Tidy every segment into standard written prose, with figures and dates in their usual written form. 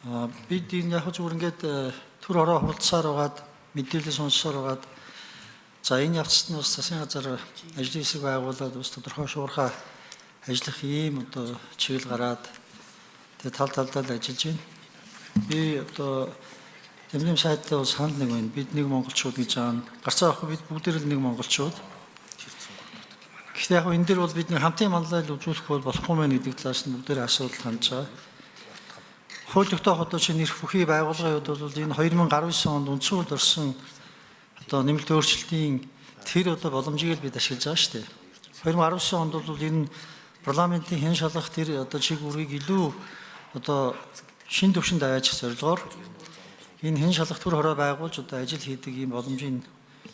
Бид энэ яг зүгээр ингээд төр хороо хуралдсаар байгаад мэдээлэл сонссоор байгаад за энэ явцад нь бас засгийн газар ажлын хэсэг байгуулад бас тодорхой шуурхай ажиллах ийм одоо чиглэл гараад тэгээ тал талдаа л ажиллаж байна. Би одоо Тэмдэм сайттай бол санал нэг байна. Бид нэг монголчууд гэж байгаа нь гарцаа авахгүй бид бүгдээр л нэг монголчууд. Гэхдээ яг энэ дэр бол бид нэг хамтын манлайл үзүүлэх бол болохгүй мэн гэдэг талаас нь бүгдээр асуудал хандж байгаа. Хууль тогтоох одоо чинь эрх бүхий байгууллагын хувьд бол энэ 2019 онд үндсэн хуульд орсон одоо нэмэлт өөрчлөлтийн тэр одоо боломжийг л бид ашиглаж байгаа шүү дээ. 2019 онд бол энэ парламентын хэн шалгах тэр одоо чиг үүргийг илүү одоо шин төвшөнд аваачих зорилгоор энэ хэн шалгах төр хороо байгуулж одоо ажил хийдэг ийм боломжийг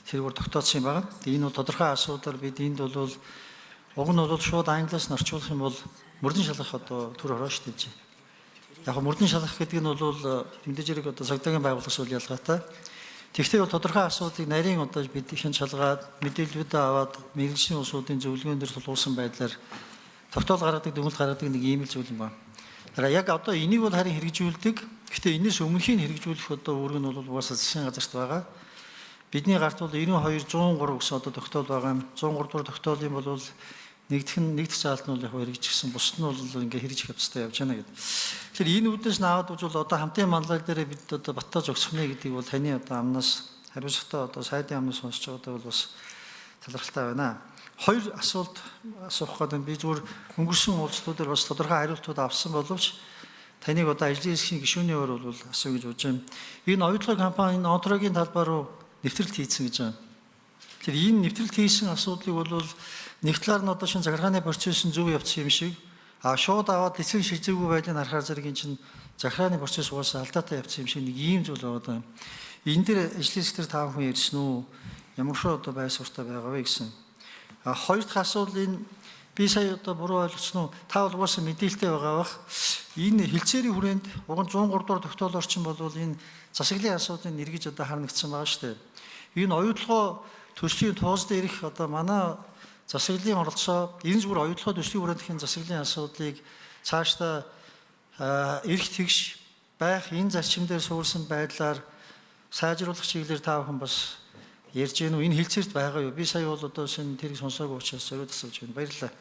тэргээр тогтооцсон юм байна. Энэ бол тодорхой асуудал бид энд бол уг нь бол шууд англиас нь орчуулах юм бол мөрдөн шалгах одоо төр хороо шүү дээ. Яг мөрдөн шалгах гэдэг нь бол мэдээж хэрэг одоо цагдаагийн байгууллагаас бол ялгаатай. Тэгэхдээ бол тодорхой асуудлыг нарийн одоо бид хэн шалгаад мэдээллүүдээ аваад мэргэжлийн улсуудын зөвлөгөөн дээр тулгуурсан байдлаар тогтоол гаргадаг, дүгнэлт гаргадаг нэг ийм л зүйл юм байна. Яг одоо энийг бол харин хэрэгжүүлдэг. Гэхдээ энэс өмнөхийг хэрэгжүүлэх одоо үүрэг нь бол угаасаа засгийн газарт байгаа. Бидний гарт бол 92 103 гэсэн одоо тогтоол байгаа юм. 103 дугаар тогтоолын бол нэгдэх нь нэгдэх заалт нь бол яг хэрэгжчихсэн. Бусд нь бол ингээ хэрэгжих явцтай явж байна гэдэг. Тэгэхээр энэ үүднээс нь аваад үзвэл одоо хамтын манлайл дээр бид одоо баттаа зогсох нэ гэдгийг бол таны одоо амнаас хариуцлагатай одоо сайдын амнаас сонсож байгаадаа бол бас талархалтай байна. Хоёр асуулт асуух гэдэг би зүгээр өнгөрсөн уулзалтуудаар бас тодорхой хариултууд авсан боловч таныг одоо ажлын хэсгийн гишүүний өөр бол асуу гэж бодож байна. Энэ оюутлогын компани энэ Онтрогийн талбай руу нэвтрэлт хийсэн гэж байна. Тэгэхээр энэ нэвтрэлт хийсэн асуудлыг бол нэг талаар нь одоо шинэ захиргааны процесс нь зөв явцсан юм шиг а шууд аваад лиценз шилжээгүй байдлыг харахаар зэрэг эн чинь захиргааны процесс угаасаа алдаатай явцсан юм шиг нэг ийм зүйл байгаа даа. Энэ дээр ажлын хэсгээр та бүхэн ярьсан уу? Ямар шууд одоо байр суурьтай байгаа вэ гэсэн. А хоёр дахь асуудал энэ би сая одоо буруу ойлгосон уу? Та бол угаасаа мэдээлэлтэй байгаа бах. Энэ хилцээрийн хүрээнд уг нь 103 дугаар тогтоол орчин бол энэ засаглалын асуудлыг нэргэж одоо харнагдсан байгаа шүү дээ. Энэ оюутлогоо төслийн тууз дээрх одоо манай засаглалын оролцоо энэ зүгээр оюутлогоо төслийн хүрээнд энэ засаглалын асуудлыг цаашдаа эрх тэгш байх энэ зарчим дээр суурсан байдлаар сайжруулах чиглэлээр та бүхэн бас ярьж гэнэ үү? Энэ хилцээрт байгаа юу? Би сая бол одоо шинэ тэрийг сонсоогүй учраас зориуд асууж байна. Баярлалаа.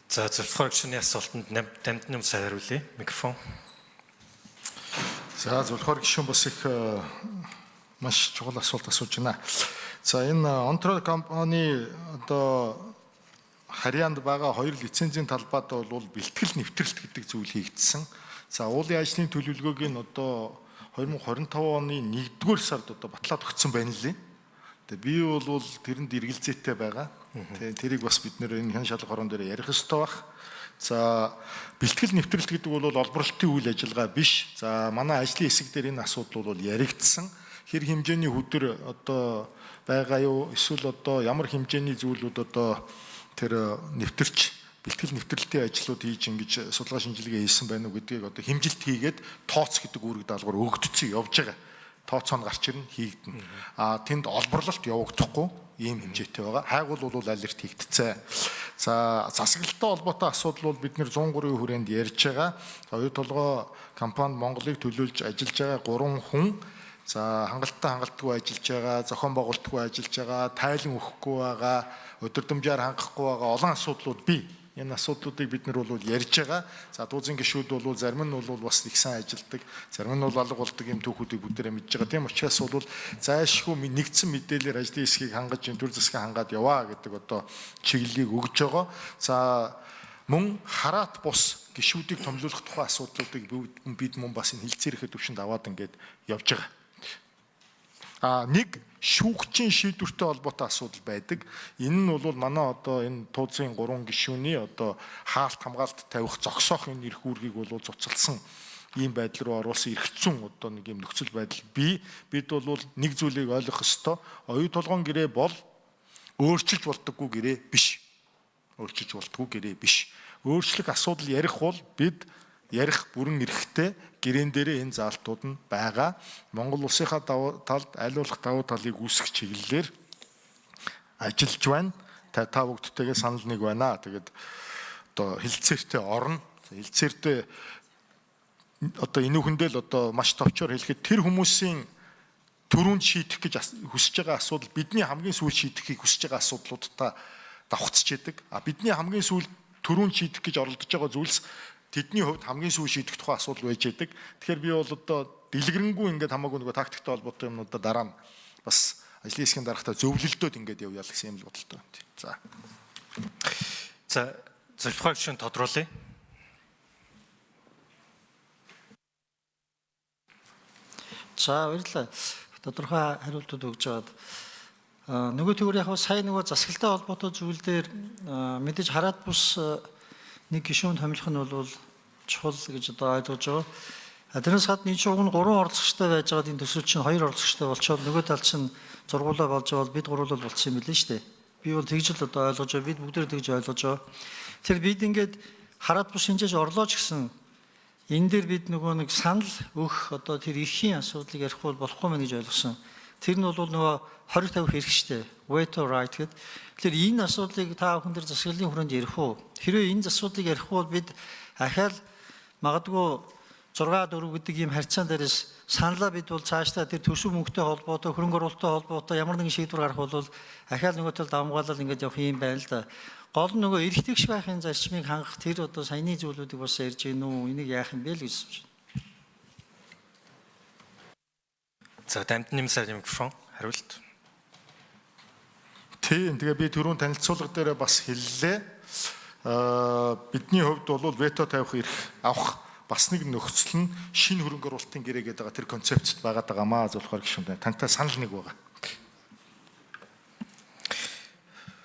За зөвлөхөр гишүүний асуултанд дамдны сайн хариулъя. Микрофон. За зөвлөхөр гишүүн бас их маш чухал асуулт асууж байна. За энэ Онтро компани одоо харьяанд байгаа хоёр лицензийн талбайд бол бэлтгэл нэвтрэлт гэдэг зүйл хийгдсэн. За уулын ажлын төлөвлөгөөг нь одоо 2025 оны 1-р сард одоо батлаад өгсөн байна лээ. Тэгээ би бол тэрэнд эргэлзээтэй байгаа. Тэгээ тэрийг бас бид нэр энэ хэн шалгах хорон дээр ярих ёстой байх. За бэлтгэл нэвтрэлт гэдэг бол олборлолтын үйл ажиллагаа биш. За манай ажлын хэсэг дээр энэ асуудал бол яригдсан. Хэр хэмжээний хүдэр одоо байгаа юу? Эсвэл одоо ямар хэмжээний зүйлүүд одоо тэр нэвтэрч бэлтгэл нэвтрэлтийн ажлууд хийж ингэж судалгаа шинжилгээ хийсэн байна уу гэдгийг одоо хэмжилт хийгээд тооц гэдэг үүрэг даалгавар өгөгдсөн явж байгаа. Тооцоо нь гарч ирнэ хийгдэнэ. А тэнд олборлолт явагдахгүй ийм хэмжээтэй байгаа. Хайгуул бол алерт хийгдцээ. За засаглалтай холбоотой асуудал бол бид нэр 103-ийн хүрээнд ярьж байгаа. За оюу толгой компанид Монголыг төлөөлж ажиллаж байгаа 3 хүн за хангалттай хангалтгүй ажиллаж байгаа, зохион байгуулалтгүй ажиллаж байгаа, тайлан өгөхгүй байгаа, өдөрдмжээр хангахгүй байгаа олон асуудлууд бий. Энэ асуудлуудыг бид нар бол ярьж байгаа. За туузын гишүүд бол зарим нь бол бас их сайн ажилдаг, зарим нь бол алга болдог юм түүхүүдийг бүгдээрээ мэдж байгаа. Тийм учраас бол зайлшгүй нэгдсэн мэдээлэлээр ажлын хэсгийг хангаж, төр засгийг хангаад яваа гэдэг одоо чиглэлийг өгж байгаа. За мөн хараат бус гишүүдийг томилуулах тухай асуудлуудыг бид мөн бас энэ хилцээрхээ төвшөнд аваад ингээд явж байгаа. А нэг шүүгчийн шийдвэртэй холбоотой асуудал байдаг. Энэ нь бол манай одоо энэ туузын 3 гишүүний одоо хаалт хамгаалт тавих зогсоох энэ эрх үүргийг бол цуцалсан ийм байдал руу оруулсан эргэцэн одоо нэг ийм нөхцөл байдал бий. Бид бол нэг зүйлийг ойлгох ёстой. Оюу толгоон гэрээ бол өөрчилж болдоггүй гэрээ биш. Өөрчилж болдоггүй гэрээ биш. Өөрчлөх асуудал ярих бол бид ярих бүрэн эрхтэй гэрээн дээрээ энэ заалтууд нь байгаа. Монгол улсынхаа давуу талд аль болох давуу талыг үүсгэх чиглэлээр ажиллаж байна. Та бүгдтэйгээ санал нэг байна. Тэгээд одоо хилцээртэй орно. За, хэлцээрдээ одоо энүүхэндээ л одоо маш товчоор хэлэхэд тэр хүмүүсийн түрүүнд шийдэх гэж хүсэж байгаа асуудал бидний хамгийн сүүл шийдэхийг хүсэж байгаа асуудлуудтай давхцаж идэг. А бидний хамгийн сүүл түрүүнд шийдэх гэж оролдож байгаа зүйлс тэдний хувьд хамгийн сүүл шийдэх тухай асуудал байж идэг. Тэгэхээр би бол одоо дэлгэрэнгүй ингээд хамаагүй нөгөө тактиктай холбоотой юмнуудаа дараа нь бас ажлын хэсгийн дарагтаа зөвлөлдөөд ингээд явъя л гэсэн юм л бодолтой байна. За. За, Зулфухай гишүүн тодруулъя. За, баярлалаа. Тодорхой хариултууд өгж байгаад нөгөө төгөр яг сая нөгөө засаглалтай холбоотой зүйл дээр мэдээж хараад бус нэг гишүүн томилох нь бол чухал гэж одоо ойлгож байгаа. Тэрнээс гадна энэ чинь уг нь 3 оролцогчтой байж байгаад энэ төсөл чинь 2 оролцогчтой болчоод нөгөө тал чинь зургуулаа болж байгаа бол бид гуруулал болцсон юм билээ шүү дээ. Би бол тэгж л одоо ойлгож байгаа. Бид бүгдээр тэгж ойлгож байгаа. Тэгэхээр бид ингээд хараад бус хинжээж орлоо ч гэсэн энэ дээр бид нөгөө нэг санал өгөх одоо тэр эрхийн асуудлыг ярихгүй бол болохгүй мэн гэж ойлгосон. Тэр нь бол нөгөө 20 тавих эрх штэ. Veto right гэд. Тэгэхээр энэ асуудлыг та бүхэн дээр засаглалын хүрээнд ярих уу? Хэрвээ энэ асуудлыг ярихгүй бол бид ахаал магадгүй 6 4 гэдэг ийм харьцаан дээрээс саналаа бид бол цаашдаа тэр төсөв мөнгөтэй холбоотой, хөрөнгө оруулалттай холбоотой ямар нэгэн шийдвэр гарах бол ахаал нөгөө тал давмгаалал ингэж явах юм байна л да. Гол нь нөгөө эрхтгч байхын зарчмыг хангах тэр одоо саяны зүйлүүдийг бас ярьж гин үү? Энийг яах юм бэ л гэж асууж байна. За, Дамдын нэмсээр микрофон хариулт. Тийм, тэгээ би түрүүн танилцуулга дээр бас хэллээ. Бидний хувьд бол вето тавих эрх авах бас нэг нөхцөл нь шинэ хөрөнгө оруулалтын гэрээ гэдэг байгаа тэр концепцэд байгаад байгаамаа Зулфухай гишүүн. Тантай санал нэг байгаа.